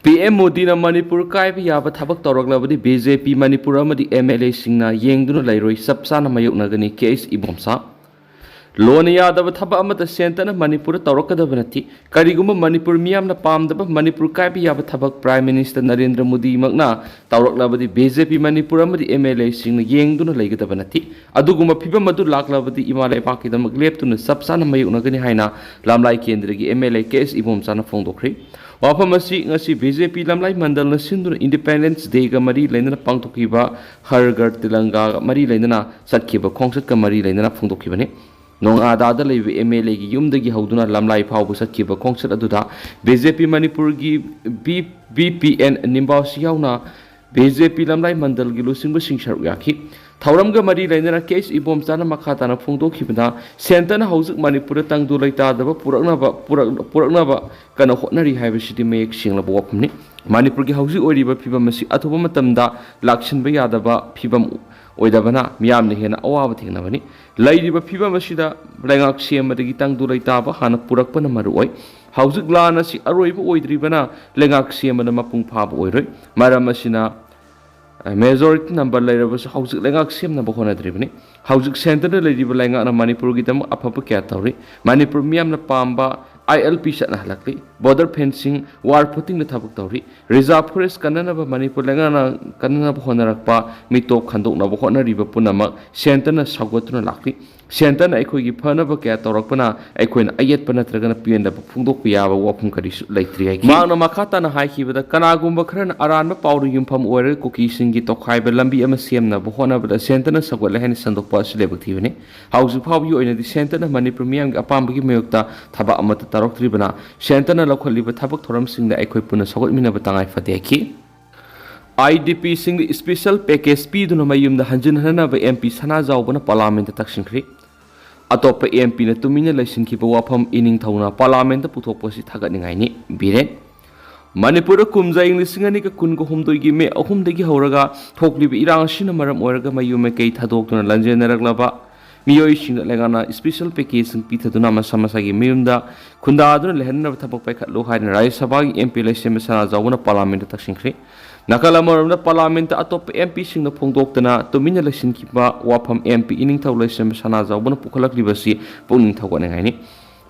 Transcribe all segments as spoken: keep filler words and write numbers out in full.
P M ꯃꯣꯗꯤꯅ ꯃꯅꯤꯄꯨꯔ ꯀꯥꯏꯕ ꯌꯥꯕ ꯊꯕꯛ ꯇꯧꯔꯛꯂꯕꯗꯤ ꯕꯤ ꯖꯦ ꯄꯤ ꯃꯅꯤꯄꯨꯔ ꯑꯃꯗꯤ ꯑꯦꯝ ꯑꯦꯜ ꯑꯦꯁꯤꯡꯅ ꯌꯦꯡꯗꯨꯅ ꯂꯩꯔꯣꯏ, ꯆꯞ ꯆꯥꯅ ꯃꯥꯌꯣꯛꯅꯒꯅꯤ, ꯀꯦ ꯑꯩꯆ ꯏꯕꯣꯝꯆꯥ꯫ ꯂꯣꯟꯅ ꯌꯥꯗꯕ ꯊꯕꯛ ꯑꯃꯠꯇ ꯁꯦꯟꯇꯔꯅ ꯃꯅꯤꯄꯨꯔꯗ ꯇꯧꯔꯛꯀꯗꯕ ꯅꯠꯇꯦ꯫ ꯀꯔꯤꯒꯨꯝꯕ ꯃꯅꯤꯄꯨꯔ ꯃꯤꯌꯥꯝꯅ ꯄꯥꯝꯗꯕ ꯃꯅꯤꯄꯨꯔ ꯀꯥꯏꯕ ꯌꯥꯕ ꯊꯕꯛ ꯄ꯭ꯔꯥꯏꯝ ꯃꯤꯅꯤꯁꯇꯔ ꯅꯔꯦꯟꯗ꯭ꯔ ꯃꯣꯗꯤꯃꯛꯅ ꯇꯧꯔꯛꯂꯕꯗꯤ ꯕꯤ ꯖꯦ ꯄꯤ ꯃꯅꯤꯄꯨꯔ ꯑꯃꯗꯤ ꯑꯦꯝ ꯑꯦꯜ ꯑꯦꯁꯤꯡꯅ ꯌꯦꯡꯗꯨꯅ ꯂꯩꯒꯗꯕ ꯅꯠꯇꯦ꯫ ꯑꯗꯨꯒꯨꯝꯕ ꯐꯤꯕꯝ ꯑꯗꯨ ꯂꯥꯛꯂꯕꯗꯤ ꯏꯃꯥ ꯂꯩꯕꯥꯛꯀꯤꯗꯃꯛ ꯂꯦꯞꯇꯨꯅ ꯆꯞ ꯆꯥꯅ ꯃꯥꯌꯣꯛꯅꯒꯅꯤ ꯍꯥꯏꯅ ꯂꯝꯂꯥꯏ ꯀꯦꯟꯗ꯭ꯔꯒꯤ ꯑꯦꯝ ꯑꯦꯜ ꯑꯦ ꯀꯦ ꯑꯦꯁ ꯏꯕꯣꯝꯆꯥꯅ ꯐꯣꯡꯗꯣꯛꯈ꯭ꯔꯤ꯫ ꯋꯥꯐꯝ ꯑꯁꯤ ꯉꯁꯤ ꯕꯤ ꯖꯦ ꯄꯤ ꯂꯝꯂꯥꯏ ꯃꯟꯗꯜꯅ ꯁꯤꯟꯗꯨꯅ ꯏꯟꯗꯤꯄꯦꯟꯗꯦꯟꯁ ꯗꯦꯒ ꯃꯔꯤ ꯂꯩꯅꯅ ꯄꯥꯡꯊꯣꯛꯈꯤꯕ ꯍꯔ ꯘꯔ ꯇꯤꯔꯪꯒꯥꯒ ꯃꯔꯤ ꯂꯩꯅꯅ ꯆꯠꯈꯤꯕ ꯈꯣꯡꯆꯠꯀ ꯃꯔꯤ ꯂꯩꯅꯅ ꯐꯣꯡꯗꯣꯛꯈꯤꯕꯅꯤ꯫ ꯅꯣꯡꯉꯥꯗꯥꯗ ꯂꯩꯕ ꯑꯦꯝ ꯑꯦꯜ ꯑꯦꯒꯤ ꯌꯨꯝꯗꯒꯤ ꯍꯧꯗꯨꯅ ꯂꯝꯂꯥꯏ ꯐꯥꯎꯕ ꯆꯠꯈꯤꯕ ꯈꯣꯡꯆꯠ ꯑꯗꯨꯗ ꯕꯤ ꯖꯦ ꯄꯤ ꯃꯅꯤꯄꯨꯔꯒꯤ ꯕꯤ, ꯕꯤ ꯄꯤ ꯑꯦꯟ ꯅꯤꯝꯕꯥꯎꯁꯤ ꯌꯥꯎꯅ ꯕꯤ ꯖꯦ ꯄꯤ ꯂꯝꯂꯥꯏ ꯃꯟꯗꯜꯒꯤ ꯂꯨꯆꯤꯡꯕꯁꯤꯡ ꯁꯔꯨꯛ ꯌꯥꯈꯤ꯫ ꯊꯧꯔꯝꯒ ꯃꯔꯤ ꯂꯩꯅꯅ ꯀꯦ ꯑꯩꯆ ꯏꯕꯣꯝꯆꯥꯅ ꯃꯈꯥ ꯇꯥꯅ ꯐꯣꯡꯗꯣꯛꯈꯤꯕꯗ, ꯁꯦꯟꯇꯔꯅ ꯍꯧꯖꯤꯛ ꯃꯅꯤꯄꯨꯔꯗ ꯇꯪꯗꯨ ꯂꯩꯇꯥꯗꯕ ꯄꯨꯔꯛꯅꯕ, ꯄꯨꯔꯛ-, ꯄꯨꯔꯛꯅꯕ ꯀꯟꯅ ꯍꯣꯠꯅꯔꯤ ꯍꯥꯏꯕꯁꯤꯗꯤ ꯃꯌꯦꯛ ꯁꯦꯡꯂꯕ ꯋꯥꯐꯝꯅꯤ꯫ ꯃꯅꯤꯄꯨꯔꯒꯤ ꯍꯧꯖꯤꯛ ꯑꯣꯏꯔꯤꯕ ꯐꯤꯕꯝ ꯑꯁꯤ ꯑꯊꯨꯕ ꯃꯇꯝꯗ ꯂꯥꯛꯁꯤꯟꯕ ꯌꯥꯗꯕ ꯐꯤꯕꯝ ꯑꯣꯏꯗꯕꯅ ꯃꯤꯌꯥꯝꯅ ꯍꯦꯟꯅ ꯑꯋꯥꯕ ꯊꯦꯡꯅꯕꯅꯤ꯫ ꯂꯩꯔꯤꯕ ꯐꯤꯕꯝ ꯑꯁꯤꯗ ꯂꯩꯉꯥꯛ ꯁꯦꯝꯕꯗꯒꯤ ꯇꯪꯗꯨ ꯂꯩꯇꯥꯕ ꯍꯥꯟꯅ ꯄꯨꯔꯛꯄꯅ ꯃꯔꯨ ꯑꯣꯏ꯫ ꯍꯧꯖꯤꯛ ꯂꯥꯟ ꯑꯁꯤ ꯑꯔꯣꯏꯕ ꯑꯣꯏꯗ꯭ꯔꯤꯕꯅ ꯂꯩꯉꯥꯛ ꯁꯦꯝꯕꯗ ꯃꯄꯨꯡ ꯐꯥꯕ ꯑꯣꯏꯔꯣꯏ꯫ ꯃꯔꯝ ꯑꯁꯤꯅ, ꯑ, ꯃꯦꯖꯣꯔꯤꯇꯤ ꯅꯝꯕꯔ ꯂꯩꯔꯕꯁꯨ ꯍꯧꯖꯤꯛ ꯂꯩꯉꯥꯛ ꯁꯦꯝꯅꯕ ꯍꯣꯠꯅꯗ꯭ꯔꯤꯕꯅꯤ꯫ ꯍꯧꯖꯤꯛ ꯁꯦꯟꯇꯔꯗ ꯂꯩꯔꯤꯕ ꯂꯩꯉꯥꯛꯅ ꯃꯅꯤꯄꯨꯔꯒꯤꯗꯃꯛ ꯑꯐꯕ ꯀꯌꯥ ꯇꯧꯔꯤ꯫ ꯃꯅꯤꯄꯨꯔ ꯃꯤꯌꯥꯝꯅ ꯄꯥꯝꯕ ꯑꯥꯏ ꯑꯦꯜ ꯄꯤ ꯆꯠꯅꯍꯜꯂꯛꯂꯤ꯫ ꯕꯣꯔꯗꯔ ꯐꯦꯟꯁꯤꯡ, ꯋꯥꯔ ꯐꯨꯇꯤꯡꯗ ꯊꯕꯛ ꯇꯧꯔꯤ꯫ ꯔꯤꯖꯥꯔꯚ ꯐꯣꯔꯦꯁ ꯀꯟꯅꯅꯕ ꯃꯅꯤꯄꯨꯔ ꯂꯩꯉꯥꯛꯅ ꯀꯟꯅꯅꯕ ꯍꯣꯠꯅꯔꯛꯄ, ꯃꯤꯇꯣꯞ ꯈꯟꯗꯣꯛꯅꯕ ꯍꯣꯠꯅꯔꯤꯕ ꯄꯨꯝꯅꯃꯛ ꯁꯦꯟꯇꯔꯅ ꯁꯧꯒꯠꯇꯨꯅ ꯂꯥꯛꯂꯤ꯫ ꯁꯦꯟꯇꯔꯅ ꯑꯩꯈꯣꯏꯒꯤ ꯐꯅꯕ ꯀꯌꯥ ꯇꯧꯔꯛꯄꯅ ꯑꯩꯈꯣꯏꯅ ꯑꯌꯦꯠꯄ ꯅꯠꯇ꯭ꯔꯒꯅ ꯄꯦꯟꯗꯕ ꯐꯣꯡꯗꯣꯛꯄ ꯌꯥꯕ ꯋꯥꯐꯝ ꯀꯔꯤꯁꯨ ꯂꯩꯇ꯭ꯔꯤ ꯍꯥꯏꯈꯤ꯫ ꯃꯍꯥꯛꯅ ꯃꯈꯥ ꯇꯥꯅ ꯍꯥꯏꯈꯤꯕꯗ, ꯀꯅꯥꯒꯨꯝꯕ ꯈꯔꯅ ꯑꯔꯥꯟꯕ ꯄꯥꯎꯗ ꯌꯨꯝꯐꯝ ꯑꯣꯏꯔꯒ ꯀꯨꯀꯤꯁꯤꯡꯒꯤ ꯇꯣꯈꯥꯏꯕ ꯂꯝꯕꯤ ꯑꯃ ꯁꯦꯝꯅꯕ ꯍꯣꯠꯅꯕꯗ ꯁꯦꯟꯇꯔꯅ ꯁꯧꯒꯠꯂꯦ ꯍꯥꯏꯅ ꯁꯟꯗꯣꯛꯄ ꯑꯁꯤ ꯂꯥꯏꯕꯛ ꯊꯤꯕꯅꯤ꯫ ꯍꯧꯖꯤꯛ ꯐꯥꯎꯕꯒꯤ ꯑꯣꯏꯅꯗꯤ ꯁꯦꯟꯇꯔꯅ ꯃꯅꯤꯄꯨꯔ ꯃꯤꯌꯥꯝꯒꯤ ꯑꯄꯥꯝꯕꯒꯤ ꯃꯥꯌꯣꯛꯇ ꯊꯕꯛ ꯑꯃꯠꯇ ꯇꯧꯔꯛꯇ꯭ꯔꯤꯕꯅ, ꯁꯦꯟꯇꯔꯅ ꯂꯧꯈꯠꯂꯤꯕ ꯊꯕꯛ ꯊꯧꯔꯝꯁꯤꯡꯗ ꯑꯩꯈꯣꯏ ꯄꯨꯟꯅ ꯁꯧꯒꯠꯃꯤꯟꯅꯕ ꯇꯉꯥꯏ ꯐꯗꯦ ꯍꯥꯏꯈꯤ꯫ ꯑꯥꯏ ꯗꯤ ꯄꯤꯁꯤꯡꯗ ꯏꯁꯄꯤꯁꯦꯜ ꯄꯦꯀꯦꯖ ꯄꯤꯗꯨꯅ ꯃꯌꯨꯝꯗ ꯍꯟꯖꯤꯟ ꯍꯟꯅꯕ ꯑꯦꯝ ꯄꯤ ꯁꯅꯥꯖꯥꯎꯕꯅ ꯄꯥꯔꯂꯥꯃꯦꯟꯗ ꯇꯛꯁꯤꯟꯈ꯭ꯔꯤ꯫ ꯑꯇꯣꯞꯄ ꯑꯦꯝ ꯄꯤꯅ ꯇꯨꯃꯤꯟꯅ ꯂꯩꯁꯤꯟꯈꯤꯕ ꯋꯥꯐꯝ ꯏꯅꯤꯡꯊꯧꯅ ꯄꯥꯔꯂꯥꯃꯦꯟꯗ ꯄꯨꯊꯣꯛꯄ ꯑꯁꯤ ꯊꯥꯒꯠꯅꯤꯡꯉꯥꯏꯅꯤ꯫ ꯕꯤꯔꯦꯟ꯫ ꯃꯅꯤꯄꯨꯔꯗ ꯀꯨꯝꯖꯥ ꯏꯪ ꯂꯤꯁꯤꯡ ꯑꯅꯤꯒ ꯀꯨꯟꯒ ꯍꯨꯝꯗꯣꯏꯒꯤ ꯃꯦ ꯑꯍꯨꯝꯗꯒꯤ ꯍꯧꯔꯒ ꯊꯣꯛꯂꯤꯕ ꯏꯔꯥꯡ ꯑꯁꯤꯅ ꯃꯔꯝ ꯑꯣꯏꯔꯒ ꯃꯌꯨꯝ ꯃꯀꯩ ꯊꯥꯗꯣꯛꯇꯨꯅ ꯂꯥꯟꯖꯦꯟꯅꯔꯛꯂꯕ ꯃꯤꯑꯣꯏꯁꯤꯡꯗ ꯂꯩꯉꯥꯛꯅ special packageꯁꯤꯡ ꯄꯤꯊꯗꯨꯅ ꯃꯁꯥ ꯃꯁꯥꯒꯤ ꯃꯌꯨꯝꯗ ꯈꯨꯟꯗꯥꯗꯨꯅ ꯂꯩꯍꯟꯅꯕ ꯊꯕꯛ ꯄꯥꯏꯈꯠꯂꯨ ꯍꯥꯏꯅ ꯔꯥꯖ꯭ꯌ ꯁꯚꯥꯒꯤ MP ꯂꯩꯁꯦꯝꯕ ꯁꯅꯥꯖꯥꯎꯕꯅ Parliamentꯇ ꯇꯛꯁꯤꯟꯈ꯭ꯔꯦ꯫ ꯅꯥꯀꯜ ꯑꯃꯔꯣꯝꯗ Parliamentꯇ ꯑꯇꯣꯞꯄ MPꯁꯤꯡꯅ ꯐꯣꯡꯗꯣꯛꯇꯅ ꯇꯨꯃꯤꯟꯅ ꯂꯩꯁꯤꯟꯈꯤꯕ ꯋꯥꯐꯝ MP ꯏꯅꯤꯡꯊꯧ ꯂꯩꯁꯦꯝꯕ ꯁꯅꯥꯖꯥꯎꯕꯅ ꯄꯨꯈꯠꯂꯛꯂꯤꯕꯁꯤ ꯄꯨꯛꯅꯤꯡ ꯊꯧꯒꯠꯅꯤꯡꯉꯥꯏꯅꯤ꯫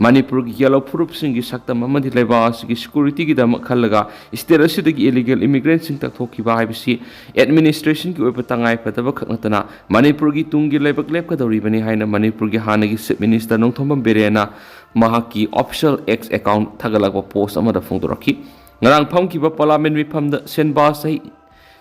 ꯃꯅꯤꯄꯨꯔꯒꯤ ꯌꯦꯜꯍꯧ ꯐꯨꯔꯨꯞꯁꯤꯡꯒꯤ ꯁꯛꯇꯝ ꯑꯃꯗꯤ ꯂꯩꯕꯥꯛ ꯑꯁꯤꯒꯤ securityꯒꯤꯗꯃꯛ ꯈꯜꯂꯒ state ꯑꯁꯤꯗꯒꯤ illegal immigrantꯁꯤꯡ ꯇꯛꯊꯣꯛꯈꯤꯕ ꯍꯥꯏꯕꯁꯤ administrationꯒꯤ ꯑꯣꯏꯕ ꯇꯉꯥꯏꯐꯗꯕ ꯈꯛ ꯅꯠꯇꯅ ꯃꯅꯤꯄꯨꯔꯒꯤ ꯇꯨꯡꯒꯤ ꯂꯩꯕꯥꯛ ꯂꯦꯞꯀꯗꯧꯔꯤꯕꯅꯤ ꯍꯥꯏꯅ ꯃꯅꯤꯄꯨꯔꯒꯤ ꯍꯥꯟꯅꯒꯤ Chief Minister ꯅꯣꯡꯊꯣꯝꯕꯝ ꯕꯤꯔꯦꯟꯅ ꯃꯍꯥꯛꯀꯤ official X account ꯊꯥꯒꯠꯂꯛꯄ post ꯑꯃꯗ ꯐꯣꯡꯗꯣꯔꯛꯈꯤ꯫ ꯉꯔꯥꯡ ꯐꯝꯈꯤꯕ Parliament ꯃꯤꯐꯝꯗ ꯁꯦꯟꯕꯥ ꯆꯍꯤ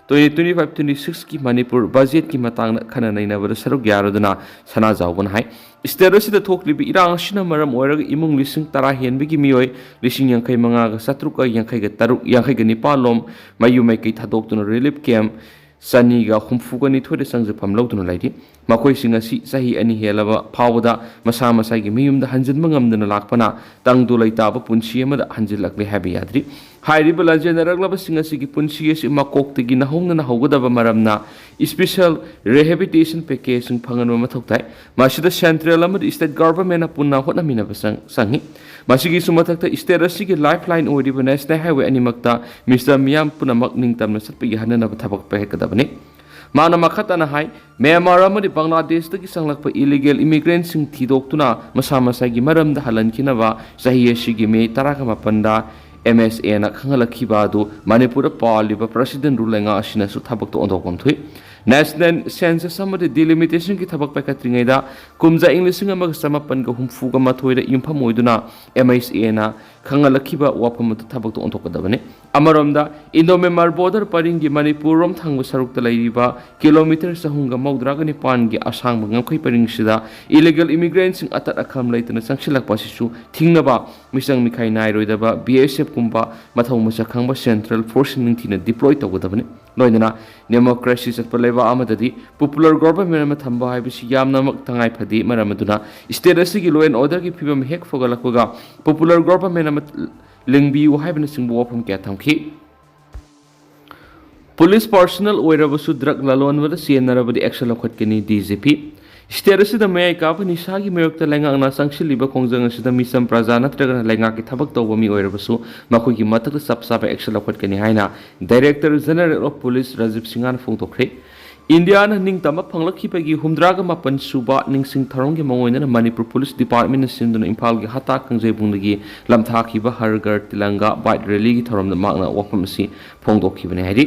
twenty twenty-five twenty-sixꯀꯤ ꯃꯅꯤꯄꯨꯔ budgetꯀꯤ ꯃꯇꯥꯡꯗ ꯈꯟꯅ ꯅꯩꯅꯕꯗ ꯁꯔꯨꯛ ꯌꯥꯔꯗꯨꯅ ꯁꯅꯥꯖꯥꯎꯕꯅ ꯍꯥꯏ, state ꯑꯁꯤꯗ ꯊꯣꯛꯂꯤꯕ ꯏꯔꯥꯡ ꯑꯁꯤꯅ ꯃꯔꯝ ꯑꯣꯏꯔꯒ ꯏꯃꯨꯡ ꯂꯤꯁꯤꯡ ꯇꯔꯥ ꯍꯦꯟꯕꯒꯤ ꯃꯤꯑꯣꯏ ꯂꯤꯁꯤꯡ ꯌꯥꯡꯈꯩ ꯃꯉꯥꯒ ꯆꯥꯇ꯭ꯔꯨꯛꯀ ꯌꯥꯡꯈꯩꯒ ꯇꯔꯨꯛ, ꯌꯥꯡꯈꯩꯒ ꯅꯤꯄꯥꯜ ꯂꯣꯝ ꯃꯌꯨꯝ ꯃꯩꯀꯩ ꯊꯥꯗꯣꯛꯇꯨꯅ relief camp ꯆꯅꯤꯒ ꯍꯨꯝꯐꯨꯒ ꯅꯤꯊꯣꯏꯗ ꯆꯪꯖꯐꯝ ꯂꯧꯗꯨꯅ ꯂꯩꯔꯤ꯫ ꯃꯈꯣꯏꯁꯤꯡ ꯑꯁꯤ ꯆꯍꯤ ꯑꯅꯤ ꯍꯦꯜꯂꯕ ꯐꯥꯎꯕꯗ ꯃꯁꯥ ꯃꯁꯥꯒꯤ ꯃꯌꯨꯝꯗ ꯍꯟꯖꯤꯟꯕ ꯉꯝꯗꯅ ꯂꯥꯛꯄꯅ ꯇꯪꯗꯨ ꯂꯩꯇꯥꯕ ꯄꯨꯟꯁꯤ ꯑꯃꯗ ꯍꯟꯖꯤꯜꯂꯛꯂꯦ ꯍꯥꯏꯕ ꯌꯥꯗ꯭ꯔꯤ꯫ ꯍꯥꯏꯔꯤꯕ ꯂꯥꯟꯖꯦꯟꯅꯔꯛꯂꯕꯁꯤꯡ ꯑꯁꯤꯒꯤ ꯄꯨꯟꯁꯤ ꯑꯁꯤ ꯃꯀꯣꯛꯇꯒꯤ ꯅꯧꯍꯧꯅꯅ ꯍꯧꯒꯗꯕ ꯃꯔꯝꯅ special rehabilitation packageꯁꯤꯡ ꯐꯪꯍꯟꯕ ꯃꯊꯧ ꯇꯥꯏ꯫ ꯃꯁꯤꯗ central ꯑꯃꯗꯤ state governmentꯅ ꯄꯨꯟꯅ ꯍꯣꯠꯅꯃꯤꯟꯅꯕ ꯆꯪ-, ꯆꯪꯏ꯫ ꯃꯁꯤꯒꯤꯁꯨ ꯃꯊꯛꯇ state ꯑꯁꯤꯒꯤ lifeline ꯑꯣꯏꯔꯤꯕ national highway ꯑꯅꯤꯃꯛꯇ ꯃꯤꯁꯇꯔ ꯃꯤꯌꯥꯝ ꯄꯨꯝꯅꯃꯛ ꯅꯤꯡꯇꯝꯅ ꯆꯠꯄ ꯌꯥꯍꯟꯅꯅꯕ ꯊꯕꯛ ꯄꯥꯏꯈꯠꯀꯗꯕꯅꯤ꯫ ꯃꯥꯅ ꯃꯈꯥ ꯇꯥꯅ ꯍꯥꯏ, ꯃ꯭ꯌꯥꯟꯃꯥꯔ ꯑꯃꯗꯤ ꯕꯪꯒ꯭ꯂꯥꯗꯦꯁꯇꯒꯤ ꯆꯪꯂꯛꯄ illegal immigrantꯁꯤꯡ ꯊꯤꯗꯣꯛꯇꯨꯅ ꯃꯁꯥ ꯃꯁꯥꯒꯤ ꯃꯔꯝꯗ ꯍꯜꯍꯟꯈꯤꯅꯕ ꯆꯍꯤ ꯑꯁꯤꯒꯤ ꯃꯦ ꯇꯔꯥꯒ ꯃꯥꯄꯟꯗ MSAꯅ ꯈꯪꯍꯜꯂꯛꯈꯤꯕ ꯑꯗꯨ ꯃꯅꯤꯄꯨꯔꯗ ꯄꯥꯜꯂꯤꯕ President Rule ꯂꯩꯉꯥꯛ ꯑꯁꯤꯅꯁꯨ ꯊꯕꯛꯇ ꯑꯣꯟꯊꯣꯛꯐꯝ ꯊꯣꯛꯏ꯫ National Census ꯑꯃꯗꯤ Delimitationꯒꯤ ꯊꯕꯛ ꯄꯥꯏꯈꯠꯇ꯭ꯔꯤꯉꯩꯗ ꯀꯨꯝꯖꯥ ꯏꯪ ꯂꯤꯁꯤꯡ ꯑꯃꯒ ꯆꯃꯥꯄꯟꯒ ꯍꯨꯝꯐꯨꯒ ꯃꯥꯊꯣꯏꯗ ꯌꯨꯝꯐꯝ ꯑꯣꯏꯗꯨꯅ MSAꯅ ꯈꯪꯍꯜꯂꯛꯈꯤꯕ ꯋꯥꯐꯝ ꯑꯗꯨ ꯊꯕꯛꯇ ꯑꯣꯟꯊꯣꯛꯀꯗꯕꯅꯤ꯫ ꯑꯃꯔꯣꯝꯗ, Indo-Myanmar border ꯄꯔꯤꯡꯒꯤ ꯃꯅꯤꯄꯨꯔꯔꯣꯝ ꯊꯪꯕ ꯁꯔꯨꯛꯇ ꯂꯩꯔꯤꯕ kilometre ꯆꯍꯨꯝꯒ ꯃꯧꯗ꯭ꯔꯥꯒ ꯅꯤꯄꯥꯟꯒꯤ ꯑꯁꯥꯡꯕ ꯉꯝꯈꯩ ꯄꯔꯤꯡꯁꯤꯗ illegal immigrantꯁꯤꯡ ꯑꯇꯠ ꯑꯈꯝ ꯂꯩꯇꯅ ꯆꯪꯁꯤꯜꯂꯛꯄ ꯑꯁꯤꯁꯨ ꯊꯤꯡꯅꯕ ꯃꯤꯆꯪ ꯃꯤꯈꯥꯏ ꯅꯥꯏꯔꯣꯏꯗꯕ BSFꯀꯨꯝꯕ ꯃꯊꯧ ꯃꯁꯛ ꯈꯪꯕ central forceꯁꯤꯡ ꯅꯤꯡꯊꯤꯅ deploy ꯇꯧꯒꯗꯕꯅꯤ꯫ ꯂꯣꯏꯅꯅ democracy ꯆꯠꯄ ꯂꯩꯕꯥꯛ ꯑꯃꯗꯗꯤ popular government ꯑꯃ ꯊꯝꯕ ꯍꯥꯏꯕꯁꯤ ꯌꯥꯝꯅꯃꯛ ꯇꯉꯥꯏ ꯐꯗꯦ꯫ ꯃꯔꯝ ꯑꯗꯨꯅ state ꯑꯁꯤꯒꯤ law and orderꯒꯤ ꯐꯤꯕꯝ ꯍꯦꯛ ꯐꯒꯠꯂꯛꯄꯒ popular government ꯑꯃ ꯂꯤꯡꯕꯤꯌꯨ ꯍꯥꯏꯕꯅꯆꯤꯡꯕ ꯋꯥꯐꯝ ꯀꯌꯥ ꯊꯝꯈꯤ꯫ Police personnel ꯑꯣꯏꯔꯕꯁꯨ drug ꯂꯂꯣꯟꯕꯗ ꯆꯦꯟꯅꯔꯕꯗꯤ action ꯂꯧꯈꯠꯀꯅꯤ, DGP꯫ ꯁ꯭ꯇꯦꯠ ꯑꯁꯤꯗ ꯃꯌꯥꯏ ꯀꯥꯕ ꯅꯤꯁꯥꯒꯤ ꯃꯥꯌꯣꯛꯇ ꯂꯩꯉꯥꯛꯅ ꯆꯪꯁꯤꯜꯂꯤꯕ ꯈꯣꯡꯖꯪ ꯑꯁꯤꯗ ꯃꯤꯆꯝ ꯄ꯭ꯔꯖꯥ ꯅꯠꯇ꯭ꯔꯒꯅ ꯂꯩꯉꯥꯛꯀꯤ ꯊꯕꯛ ꯇꯧꯕ ꯃꯤ ꯑꯣꯏꯔꯕꯁꯨ ꯃꯈꯣꯏꯒꯤ ꯃꯊꯛꯇ ꯆꯞ ꯆꯥꯕ action ꯂꯧꯈꯠꯀꯅꯤ ꯍꯥꯏꯅ Director General of Police Rajiv ꯁꯤꯡꯍꯅ ꯐꯣꯡꯗꯣꯛꯈ꯭ꯔꯦ꯫ ꯏꯟꯗꯤꯌꯥꯅ ꯅꯤꯡꯇꯝꯕ ꯐꯪꯂꯛꯈꯤꯕꯒꯤ ꯍꯨꯝꯗ꯭ꯔꯥꯒ ꯃꯥꯄꯟ ꯁꯨꯕ ꯅꯤꯡꯁꯤꯡ ꯊꯧꯔꯝꯒꯤ ꯃꯑꯣꯡ ꯑꯣꯏꯅ ꯃꯅꯤꯄꯨꯔ ꯄꯨꯂꯤꯁ ꯗꯤꯄꯥꯔꯠꯃꯦꯟꯅ ꯁꯤꯟꯗꯨꯅ ꯏꯝꯐꯥꯜꯒꯤ ꯍꯇꯥ ꯀꯥꯡꯖꯩꯕꯨꯡꯗꯒꯤ ꯂꯝꯊꯥꯈꯤꯕ ꯍꯔ ꯘꯔ ꯇꯤꯂꯪꯒꯥ ꯕꯥꯏꯛ ꯔꯦꯂꯤꯒꯤ ꯊꯧꯔꯝꯗ ꯃꯍꯥꯛꯅ ꯋꯥꯐꯝ ꯑꯁꯤ ꯐꯣꯡꯗꯣꯛꯈꯤꯕꯅꯤ ꯍꯥꯏꯔꯤ꯫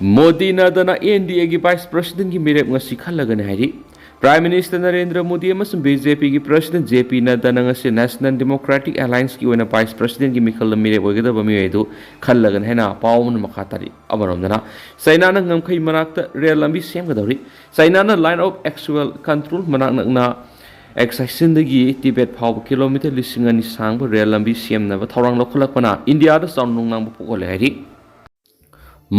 ꯃꯣꯗꯤ ꯅꯗꯅ ꯑꯦꯟ ꯗꯤ ꯑꯦꯒꯤ ꯚꯥꯏꯁ ꯄ꯭ꯔꯁꯤꯗꯦꯟꯒꯤ ꯃꯤꯔꯦꯞ ꯉꯁꯤ ꯈꯜꯂꯒꯅꯤ ꯍꯥꯏꯔꯤ꯫ ꯄ꯭ꯔꯥꯏꯝ ꯃꯤꯅꯤꯁꯇꯔ ꯅꯔꯦꯟꯗ꯭ꯔ ꯃꯣꯗꯤ ꯑꯃꯁꯨꯡ ꯕꯤ ꯖꯦ ꯄꯤꯒꯤ ꯄ꯭ꯔꯁꯤꯗꯦꯟ ꯖꯦ ꯄꯤ ꯅꯗ꯭ꯗꯥꯅ ꯉꯁꯤ ꯅꯦꯁꯅꯦꯜ ꯗꯦꯃꯣꯀ꯭ꯔꯦꯇꯤꯛ ꯑꯦꯂꯥꯏꯟꯁꯀꯤ ꯑꯣꯏꯅ ꯚꯥꯏꯁ ꯄ꯭ꯔꯁꯤꯗꯦꯟꯒꯤ ꯃꯤꯈꯜꯗ ꯃꯤꯔꯦꯞ ꯑꯣꯏꯒꯗꯕ ꯃꯤꯑꯣꯏ ꯑꯗꯨ ꯈꯜꯂꯒꯅꯤ ꯍꯥꯏꯅ ꯄꯥꯎ ꯑꯃꯅ ꯃꯈꯥ ꯇꯥꯔꯤ꯫ ꯑꯃꯔꯣꯝꯗꯅ, ꯆꯩꯅꯥꯅ ꯉꯝꯈꯩ ꯃꯅꯥꯛꯇ ꯔꯦꯜ ꯂꯝꯕꯤ ꯁꯦꯝꯒꯗꯧꯔꯤ꯫ ꯆꯩꯅꯥꯅ Line of Actual Control ꯃꯅꯥꯛ ꯅꯛꯅ ꯑꯦꯛꯁꯥꯏꯁꯤꯟꯗꯒꯤ ꯇꯤꯕꯦꯠ ꯐꯥꯎꯕ ꯀꯤꯂꯣꯃꯤꯇꯔ ꯂꯤꯁꯤꯡ ꯑꯅꯤ ꯁꯥꯡꯕ ꯔꯦꯜ ꯂꯝꯕꯤ ꯁꯦꯝꯅꯕ ꯊꯧꯔꯥꯡ ꯂꯧꯈꯠꯂꯛꯄꯅ ꯏꯟꯗꯤꯌꯥꯗ ꯆꯥꯎꯅ ꯅꯨꯡꯅꯥꯡꯕ ꯄꯣꯛꯍꯜꯂꯦ ꯍꯥꯏꯔꯤ꯫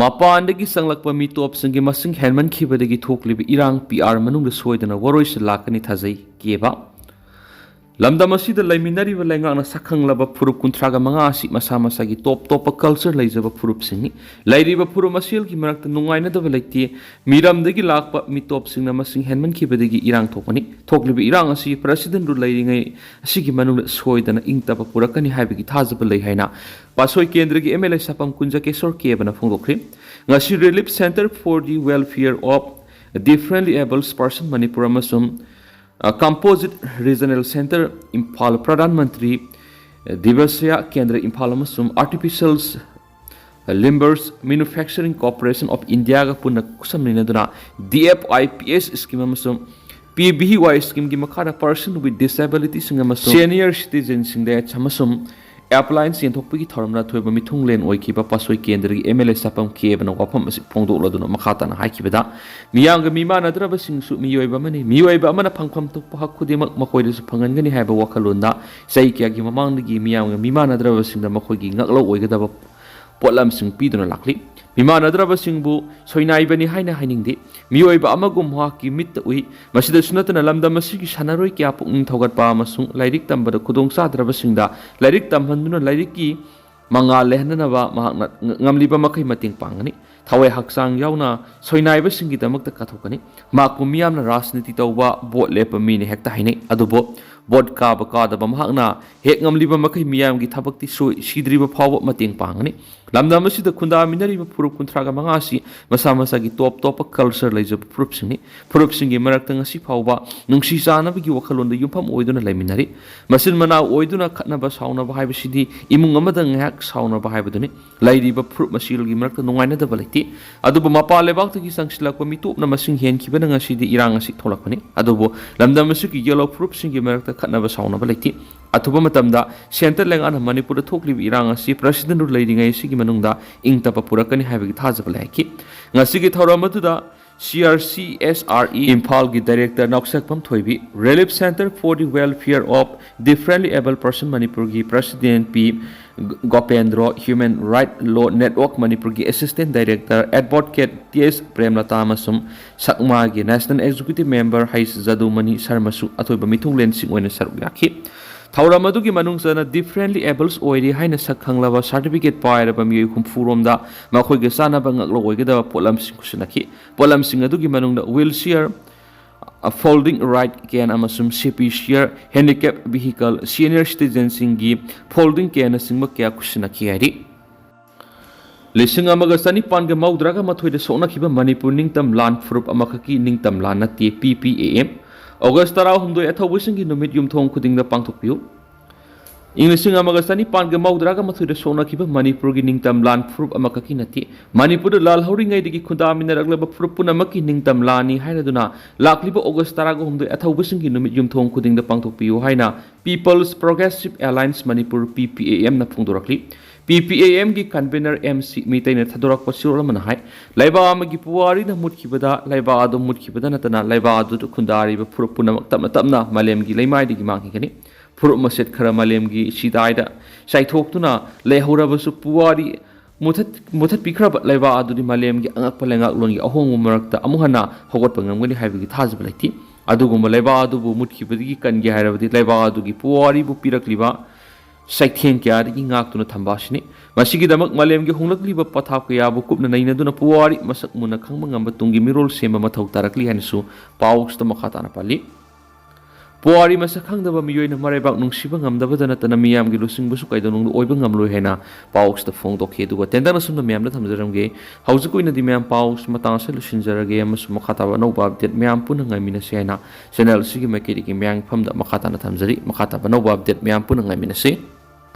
ꯃꯄꯥꯟꯗꯒꯤ ꯆꯪꯂꯛꯄ ꯃꯤꯇꯣꯞꯁꯤꯡꯒꯤ ꯃꯁꯤꯡ ꯍꯦꯟꯃꯟꯈꯤꯕꯗꯒꯤ ꯊꯣꯛꯂꯤꯕ ꯏꯔꯥꯡ ꯄꯤ ꯑꯥꯔ ꯃꯅꯨꯡꯗ ꯁꯣꯏꯗꯅ ꯋꯥꯔꯣꯏꯁꯤꯟ ꯂꯥꯛꯀꯅꯤ ꯊꯥꯖꯩ ꯀꯦꯕ꯫ ꯂꯝꯗꯝ ꯑꯁꯤꯗ ꯂꯩꯃꯤꯟꯅꯔꯤꯕ ꯂꯩꯉꯥꯛꯅ ꯁꯛꯈꯪꯂꯕ ꯐꯨꯔꯨꯞ ꯀꯨꯟꯊ꯭ꯔꯥꯒ ꯃꯉꯥ ꯑꯁꯤ ꯃꯁꯥ ꯃꯁꯥꯒꯤ ꯇꯣꯞ ꯇꯣꯞꯄ ꯀꯜꯆꯔ ꯂꯩꯖꯕ ꯐꯨꯔꯨꯞꯁꯤꯡꯅꯤ꯫ ꯂꯩꯔꯤꯕ ꯐꯨꯔꯨꯞ ꯃꯁꯦꯜꯒꯤ ꯃꯔꯛꯇ ꯅꯨꯡꯉꯥꯏꯅꯗꯕ ꯂꯩꯇꯦ꯫ ꯃꯤꯔꯝꯗꯒꯤ ꯂꯥꯛꯄ ꯃꯤꯇꯣꯞꯁꯤꯡꯅ ꯃꯁꯤꯡ ꯍꯦꯟꯃꯟꯈꯤꯕꯗꯒꯤ ꯏꯔꯥꯡ ꯊꯣꯛꯄꯅꯤ꯫ ꯊꯣꯛꯂꯤꯕ ꯏꯔꯥꯡ ꯑꯁꯤ ꯄ꯭ꯔꯁꯤꯗꯦꯟꯗꯨ ꯂꯩꯔꯤꯉꯩ ꯑꯁꯤꯒꯤ ꯃꯅꯨꯡꯗ ꯁꯣꯏꯗꯅ ꯏꯪ ꯇꯞꯄ ꯄꯨꯔꯛꯀꯅꯤ ꯍꯥꯏꯕꯒꯤ ꯊꯥꯖꯕ ꯂꯩ ꯍꯥꯏꯅ ꯄꯥꯁꯣꯏ ꯀꯦꯟꯗ꯭ꯔꯒꯤ ꯑꯦꯝ ꯑꯦꯜ ꯑꯦ ꯁꯥꯄꯝ ꯀꯨꯟꯖꯀꯦꯁꯣꯔ ꯀꯦꯕꯅ ꯐꯣꯡꯗꯣꯛꯈ꯭ꯔꯤ꯫ ꯉꯁꯤ Relief Centre for the Welfare of Differently Abled Person Manipur ꯑꯃꯁꯨꯡ, ꯑ, Composite Regional Centre Imphal, Pradhan Mantri, ꯑ, ꯗꯤꯕꯁ꯭ꯌ ꯀꯦꯟꯗ꯭ꯔ ꯏꯝꯐꯥꯜ ꯑꯃꯁꯨꯡ Artificial Limbers Manufacturing Corporation of Indiaꯒ ꯄꯨꯟꯅ ꯈꯨꯠꯁꯝꯅꯅꯗꯨꯅ D F I P S scheme ꯑꯃꯁꯨꯡ ꯄꯤ ꯚꯤ ꯋꯥꯏ schemeꯒꯤ ꯃꯈꯥꯗ person with disabilityꯁꯤꯡ ꯑꯃꯁꯨꯡ senior citizenꯁꯤꯡꯗ ꯑꯃꯁꯨꯡ appliance ꯌꯦꯟꯊꯣꯛꯄꯒꯤ ꯊꯧꯔꯝꯗ ꯑꯊꯣꯏꯕ ꯃꯤꯊꯨꯡꯂꯦꯟ ꯑꯣꯏꯈꯤꯕ ꯄꯥꯁꯣꯏ ꯀꯦꯟꯗ꯭ꯔꯒꯤ ꯑꯦꯝ ꯑꯦꯜ ꯑꯦ ꯁꯥꯄꯝ ꯀꯦꯕꯅ ꯋꯥꯐꯝ ꯑꯁꯤ ꯐꯣꯡꯗꯣꯛꯂꯗꯨꯅ ꯃꯈꯥ ꯇꯥꯅ ꯍꯥꯏꯈꯤꯕꯗ, ꯃꯤꯌꯥꯝꯒ ꯃꯤꯃꯥꯟꯅꯗ꯭ꯔꯕꯁꯤꯡꯁꯨ ꯃꯤꯑꯣꯏꯕ ꯑꯃꯅꯤ꯫ ꯃꯤꯑꯣꯏꯕ ꯑꯃꯅ ꯐꯪꯐꯝ ꯊꯣꯛꯄ ꯍꯛ ꯈꯨꯗꯤꯡꯃꯛ ꯃꯈꯣꯏꯗꯁꯨ ꯐꯪꯍꯟꯒꯅꯤ ꯍꯥꯏꯕ ꯋꯥꯈꯜꯂꯣꯟꯗ ꯆꯍꯤ ꯀꯌꯥꯒꯤ ꯃꯃꯥꯡꯗꯒꯤ ꯃꯤꯌꯥꯝꯒ ꯃꯤꯃꯥꯟꯅꯗ꯭ꯔꯕꯁꯤꯡꯗ ꯃꯈꯣꯏꯒꯤ ꯉꯛꯂꯧ ꯑꯣꯏꯒꯗꯕ ꯄꯣꯠꯂꯝꯁꯤꯡ ꯄꯤꯗꯨꯅ ꯂꯥꯛꯂꯤ꯫ ꯃꯤꯃꯥꯟꯅꯗ꯭ꯔꯕꯁꯤꯡꯕꯨ ꯁꯣꯏꯅꯥꯏꯕꯅꯤ ꯍꯥꯏꯅ ꯍꯥꯏꯅꯤꯡꯗꯦ꯫ ꯃꯤꯑꯣꯏꯕ ꯑꯃꯒꯨꯝ ꯃꯍꯥꯛꯀꯤ ꯃꯤꯠꯇ ꯎꯏ꯫ ꯃꯁꯤꯗꯁꯨ ꯅꯠꯇꯅ ꯂꯝꯗꯝ ꯑꯁꯤꯒꯤ ꯁꯥꯟꯅꯔꯣꯏ ꯀꯌꯥ ꯄꯨꯛꯅꯤꯡ ꯊꯧꯒꯠꯄ ꯑꯃꯁꯨꯡ ꯂꯥꯏꯔꯤꯛ ꯇꯝꯕꯗ ꯈꯨꯗꯣꯡꯆꯥꯗ꯭ꯔꯕꯁꯤꯡꯗ ꯂꯥꯏꯔꯤꯛ ꯇꯝꯍꯟꯗꯨꯅ ꯂꯥꯏꯔꯤꯛꯀꯤ ꯃꯉꯥꯜ ꯂꯩꯍꯟꯅꯅꯕ ꯃꯍꯥꯛꯅ ꯉ-, ꯉꯝꯂꯤꯕ ꯃꯈꯩ ꯃꯇꯦꯡ ꯄꯥꯡꯒꯅꯤ꯫ ꯊꯋꯥꯏ ꯍꯛꯆꯥꯡ ꯌꯥꯎꯅ ꯁꯣꯏꯅꯥꯏꯕꯁꯤꯡꯒꯤꯗꯃꯛꯇ ꯀꯠꯊꯣꯛꯀꯅꯤ꯫ ꯃꯍꯥꯛꯄꯨ ꯃꯤꯌꯥꯝꯅ ꯔꯥꯖꯅꯤꯇꯤ ꯇꯧꯕ, ꯚꯣꯠ ꯂꯦꯞꯄ ꯃꯤꯅ ꯍꯦꯛꯇ ꯍꯥꯏꯅꯩ꯫ ꯑꯗꯨꯕꯨ ꯚꯣꯠ ꯀꯥꯕ ꯀꯥꯗꯕ ꯃꯍꯥꯛꯅ ꯍꯦꯛ ꯉꯝꯂꯤꯕ ꯃꯈꯩ ꯃꯤꯌꯥꯝꯒꯤ ꯊꯕꯛꯇꯤ ꯁꯣꯏ ꯁꯤꯗ꯭ꯔꯤꯕ ꯐꯥꯎꯕ ꯃꯇꯦꯡ ꯄꯥꯡꯒꯅꯤ꯫ ꯂꯝꯗꯝ ꯑꯁꯤꯗ ꯈꯨꯟꯗꯥꯃꯤꯟꯅꯔꯤꯕ ꯐꯨꯔꯨꯞ ꯀꯨꯟꯊ꯭ꯔꯥꯒ ꯃꯉꯥ ꯑꯁꯤ ꯃꯁꯥ ꯃꯁꯥꯒꯤ ꯇꯣꯞ ꯇꯣꯞꯄ ꯀꯜꯆꯔ ꯂꯩꯖꯕ ꯐꯨꯔꯨꯞꯁꯤꯡꯅꯤ꯫ ꯐꯨꯔꯨꯞꯁꯤꯡꯒꯤ ꯃꯔꯛꯇ ꯉꯁꯤ ꯐꯥꯎꯕ ꯅꯨꯡꯁꯤ ꯆꯥꯟꯅꯕꯒꯤ ꯋꯥꯈꯜꯂꯣꯟꯗ ꯌꯨꯝꯐꯝ ꯑꯣꯏꯗꯨꯅ ꯂꯩꯃꯤꯟꯅꯔꯤ꯫ ꯃꯆꯤꯟ ꯃꯅꯥꯎ ꯑꯣꯏꯗꯨꯅ ꯈꯠꯅꯕ ꯁꯥꯎꯅꯕ ꯍꯥꯏꯕꯁꯤꯗꯤ ꯏꯃꯨꯡ ꯑꯃꯗ ꯉꯥꯏꯍꯥꯛ ꯁꯥꯎꯅꯕ ꯍꯥꯏꯕꯗꯨꯅꯤ꯫ ꯂꯩꯔꯤꯕ ꯐꯨꯔꯨꯞ ꯃꯁꯦꯜꯒꯤ ꯃꯔꯛꯇ ꯅꯨꯡꯉꯥꯏꯅꯗꯕ ꯂꯩꯇꯦ꯫ ꯑꯗꯨꯕꯨ ꯃꯄꯥꯟ ꯂꯩꯕꯥꯛꯇꯒꯤ ꯆꯪꯁꯤꯜꯂꯛꯄ ꯃꯤꯇꯣꯞꯅ ꯃꯁꯤꯡ ꯍꯦꯟꯈꯤꯕꯅ ꯉꯁꯤꯗꯤ ꯏꯔꯥꯡ ꯑꯁꯤ ꯊꯣꯛꯂꯛꯄꯅꯤ꯫ ꯑꯗꯨꯕꯨ ꯂꯝꯗꯝ ꯑꯁꯤꯒꯤ ꯌꯦꯜꯂꯣ ꯐꯨꯔꯨꯞꯁꯤꯡꯒꯤ ꯃꯔꯛꯇ ꯈꯠꯅꯕ ꯁꯥꯎꯅꯕ ꯂꯩꯇꯦ꯫ ꯑꯊꯨꯕ ꯃꯇꯝꯗ ꯁꯦꯟꯇꯔ ꯂꯩꯉꯥꯛꯅ ꯃꯅꯤꯄꯨꯔꯗ ꯊꯣꯛꯂꯤꯕ ꯏꯔꯥꯡ ꯑꯁꯤ ꯄ꯭ꯔꯁꯤꯗꯦꯟꯠ ꯔꯨꯜ ꯂꯩꯔꯤꯉꯩ ꯑꯁꯤꯒꯤ ꯃꯅꯨꯡꯗ ꯏꯪ ꯇꯞꯄ ꯄꯨꯔꯛꯀꯅꯤ ꯍꯥꯏꯕꯒꯤ ꯊꯥꯖꯕ ꯂꯩ ꯍꯥꯏꯈꯤ꯫ ꯉꯁꯤꯒꯤ ꯊꯧꯔꯝ ꯑꯗꯨꯗ C R C S R E ꯏꯝꯐꯥꯜꯒꯤ ꯗꯥꯏꯔꯦꯛꯇꯔ ꯅꯥꯎꯁꯛꯄꯝ ꯊꯣꯏꯕꯤ, Relief Centre for the Welfare of Differently Abled Person ꯃꯅꯤꯄꯨꯔꯒꯤ ꯄ꯭ꯔꯁꯤꯗꯦꯟꯠ ꯄꯤ ꯒꯣꯄꯦꯟꯗ꯭ꯔꯣ, Human Right Law Network ꯃꯅꯤꯄꯨꯔꯒꯤ ꯑꯦꯁꯤꯁꯇꯦꯟꯠ ꯗꯥꯏꯔꯦꯛꯇꯔ ꯑꯦꯗꯚꯣꯀꯦꯠ ꯇꯤ ꯑꯦꯁ ꯄ꯭ꯔꯦꯝꯂꯇꯥ ꯑꯃꯁꯨꯡ ꯁꯛꯃꯥꯒꯤ ꯅꯦꯁꯅꯦꯜ ꯑꯦꯛꯖꯤꯀ꯭ꯌꯨꯇꯤꯚ ꯃꯦꯝꯕꯔ ꯍꯩꯁ ꯖꯗꯨꯃꯅꯤ ꯁꯔꯃꯁꯨ ꯑꯊꯣꯏꯕ ꯃꯤꯊꯨꯡꯂꯦꯟꯁꯤꯡ ꯑꯣꯏꯅ ꯁꯔꯨꯛ ꯌꯥꯈꯤ꯫ ꯊꯧꯔꯝ ꯑꯗꯨꯒꯤ ꯃꯅꯨꯡ ꯆꯟꯅ ꯗꯤꯐꯔꯦꯟꯠꯂꯤ ꯑꯦꯕꯜꯁ ꯑꯣꯏꯔꯦ ꯍꯥꯏꯅ ꯁꯛ ꯈꯪꯂꯕ ꯁꯥꯔꯇꯤꯐꯤꯀꯦꯠ ꯄꯥꯏꯔꯕ ꯃꯤꯑꯣꯏ ꯍꯨꯝꯐꯨ ꯔꯣꯝꯗ ꯃꯈꯣꯏꯒ ꯆꯥꯟꯅꯕ ꯉꯥꯛꯂꯧ ꯑꯣꯏꯒꯗꯕ ꯄꯣꯠꯂꯝꯁꯤꯡ ꯈꯨꯠꯁꯤꯟꯅꯈꯤ꯫ ꯄꯣꯠꯂꯝꯁꯤꯡ ꯑꯗꯨꯒꯤ ꯃꯅꯨꯡꯗ wheelchair, folding ride cane ꯑꯃꯁꯨꯡ C P chair, handicap vehicle, senior citizenꯁꯤꯡꯒꯤ folding caneꯅꯆꯤꯡꯕ ꯀꯌꯥ ꯈꯨꯠꯁꯤꯟꯅꯈꯤ ꯍꯥꯏꯔꯤ꯫ ꯂꯤꯁꯤꯡ ꯑꯃꯒ ꯆꯅꯤꯄꯥꯟꯒ ꯃꯧꯗ꯭ꯔꯥꯒ ꯃꯥꯊꯣꯏꯗ ꯁꯣꯛꯅꯈꯤꯕ ꯃꯅꯤꯄꯨꯔ ꯅꯤꯡꯇꯝ ꯂꯥꯟ ꯐꯨꯔꯨꯞ ꯑꯃꯈꯛꯀꯤ ꯅꯤꯡꯇꯝ ꯂꯥꯟ ꯅꯠꯇꯦ, P P A M꯫ August ꯇꯔꯥꯍꯨꯝꯗꯣꯏ ꯑꯊꯧꯕꯁꯤꯡꯒꯤ ꯅꯨꯃꯤꯠ ꯌꯨꯝꯊꯣꯡ ꯈꯨꯗꯤꯡꯗ ꯄꯥꯡꯊꯣꯛꯄꯤꯌꯨ꯫ ꯏꯪ ꯂꯤꯁꯤꯡ ꯑꯃꯒ ꯆꯅꯤꯄꯥꯟꯒ ꯃꯧꯗ꯭ꯔꯥꯒ ꯃꯥꯊꯣꯏꯗ ꯁꯣꯛꯅꯈꯤꯕ ꯃꯅꯤꯄꯨꯔꯒꯤ ꯅꯤꯡꯇꯝ ꯂꯥꯟ ꯐꯨꯔꯨꯞ ꯑꯃꯈꯛꯀꯤ ꯅꯠꯇꯦ, ꯃꯅꯤꯄꯨꯔꯗ ꯂꯥꯜꯍꯧꯔꯤꯉꯩꯗꯒꯤ ꯈꯨꯟꯗꯥꯃꯤꯟꯅꯔꯛꯂꯕ ꯐꯨꯔꯨꯞ ꯄꯨꯝꯅꯃꯛꯀꯤ ꯅꯤꯡꯇꯝ ꯂꯥꯟꯅꯤ ꯍꯥꯏꯔꯗꯨꯅ ꯂꯥꯛꯂꯤꯕ ꯑꯣꯒꯁ ꯇꯔꯥꯍꯨꯝꯗꯣꯏ ꯑꯊꯧꯕꯁꯤꯡꯒꯤ ꯅꯨꯃꯤꯠ ꯌꯨꯝꯊꯣꯡ ꯈꯨꯗꯤꯡꯗ ꯄꯥꯡꯊꯣꯛꯄꯤꯌꯨ ꯍꯥꯏꯅ People's Progressive Alliance Manipur, P P A M ꯅ ꯐꯣꯡꯗꯣꯔꯛꯂꯤ꯫ P P A M ꯒꯤ convener M C ꯃꯤꯇꯩꯅ ꯊꯥꯗꯣꯔꯛꯄ ꯆꯦꯔꯣꯜ ꯑꯃꯅ ꯍꯥꯏ, ꯂꯩꯕꯥꯛ ꯑꯃꯒꯤ ꯄꯨꯋꯥꯔꯤꯅ ꯃꯨꯠꯈꯤꯕꯗ ꯂꯩꯕꯥꯛ ꯑꯗꯨ ꯃꯨꯠꯈꯤꯕꯗ ꯅꯠꯇꯅ ꯂꯩꯕꯥꯛ ꯑꯗꯨꯗ ꯈꯨꯟꯗꯥꯔꯤꯕ ꯐꯨꯔꯨꯞ ꯄꯨꯝꯅꯃꯛ ꯇꯞꯅ ꯇꯞꯅ ꯃꯥꯂꯦꯝꯒꯤ ꯂꯩꯃꯥꯏꯗꯒꯤ ꯃꯥꯡꯈꯤꯒꯅꯤ꯫ ꯐꯨꯔꯨꯞ ꯃꯆꯦꯠ ꯈꯔ ꯃꯥꯂꯦꯝꯒꯤ ꯁꯤꯗꯥꯏꯗ ꯆꯥꯏꯊꯣꯛꯇꯨꯅ ꯂꯩꯍꯧꯔꯕꯁꯨ ꯄꯨꯋꯥꯔꯤ ꯃꯨꯊꯠ-, ꯃꯨꯊꯠꯄꯤꯈ꯭ꯔꯕ ꯂꯩꯕꯥꯛ ꯑꯗꯨꯗꯤ ꯃꯥꯂꯦꯝꯒꯤ ꯑꯉꯛꯄ ꯂꯩꯉꯥꯛꯂꯣꯟꯒꯤ ꯑꯍꯣꯡꯕ ꯃꯔꯛꯇ ꯑꯃꯨꯛ ꯍꯟꯅ ꯍꯧꯒꯠꯄ ꯉꯝꯒꯅꯤ ꯍꯥꯏꯕꯒꯤ ꯊꯥꯖꯕ ꯂꯩꯇꯦ꯫ ꯑꯗꯨꯒꯨꯝꯕ ꯂꯩꯕꯥꯛ ꯑꯗꯨꯕꯨ ꯃꯨꯠꯈꯤꯕꯗꯒꯤ ꯀꯟꯒꯦ ꯍꯥꯏꯔꯕꯗꯤ ꯂꯩꯕꯥꯛ ꯑꯗꯨꯒꯤ ꯄꯨꯋꯥꯔꯤꯕꯨ ꯄꯤꯔꯛꯂꯤꯕ ꯆꯩꯊꯦꯡ ꯀꯌꯥꯗꯒꯤ ꯉꯥꯛꯇꯨꯅ ꯊꯝꯕ ꯑꯁꯤꯅꯤ꯫ ꯃꯁꯤꯒꯤꯗꯃꯛ ꯃꯥꯂꯦꯝꯒꯤ ꯍꯣꯡꯂꯛꯂꯤꯕ ꯄꯊꯥꯞ ꯀꯌꯥꯕꯨ ꯀꯨꯞꯅ ꯅꯩꯅꯗꯨꯅ ꯄꯨꯋꯥꯔꯤ ꯃꯁꯛ ꯃꯨꯟꯅ ꯈꯪꯕ ꯉꯝꯕ ꯇꯨꯡꯒꯤ ꯃꯤꯔꯣꯜ ꯁꯦꯝꯕ ꯃꯊꯧ ꯇꯥꯔꯛꯂꯤ ꯍꯥꯏꯅꯁꯨ ꯄꯥꯎꯁꯤꯗ ꯃꯈꯥ ꯇꯥꯅ ꯄꯜꯂꯤ꯫ ꯄꯨꯋꯥꯔꯤ ꯃꯁꯛ ꯈꯪꯗꯕ ꯃꯤꯑꯣꯏꯅ ꯃꯔꯩꯕꯥꯛ ꯅꯨꯡꯁꯤꯕ ꯉꯝꯗꯕꯗ ꯅꯠꯇꯅ ꯃꯤꯌꯥꯝꯒꯤ ꯂꯨꯆꯤꯡꯕꯁꯨ ꯀꯩꯗꯧꯅꯨꯡꯗ ꯑꯣꯏꯕ ꯉꯝꯂꯣꯏ ꯍꯥꯏꯅ ꯄꯥꯎꯁꯤꯗ ꯐꯣꯡꯗꯣꯛꯈꯤ꯫ ꯑꯗꯨꯒ ꯇꯦꯟꯇꯛꯅ ꯁꯨꯝꯅ ꯃꯌꯥꯝꯗ ꯊꯝꯖꯔꯝꯒꯦ꯫ ꯍꯧꯖꯤꯛ ꯑꯣꯏꯅꯗꯤ ꯃꯌꯥꯝ ꯄꯥꯎꯁꯤ ꯃꯇꯥꯡ ꯑꯁꯤꯗ ꯂꯣꯏꯁꯤꯟꯖꯔꯒꯦ ꯑꯃꯁꯨꯡ ꯃꯈꯥ ꯇꯥꯕ ꯑꯅꯧꯕ ꯑꯞꯗꯦꯠ ꯃꯌꯥꯝ ꯄꯨꯟꯅ ꯉꯥꯏꯃꯤꯟꯅꯁꯤ ꯍꯥꯏꯅ ꯆꯦꯅꯦꯜ ꯑꯁꯤꯒꯤ ꯃꯥꯏꯀꯩꯗꯒꯤ ꯃꯌꯥꯝꯒꯤ ꯐꯝꯗ ꯃꯈꯥ ꯇꯥꯅ ꯊꯝꯖꯔꯤ꯫ ꯃꯈꯥ ꯇꯥꯕ ꯑꯅꯧꯕ ꯑꯞꯗꯦꯠ ꯃꯌꯥꯝ ꯄꯨꯟꯅ ꯉꯥꯏꯃꯤꯟꯅꯁꯤ꯫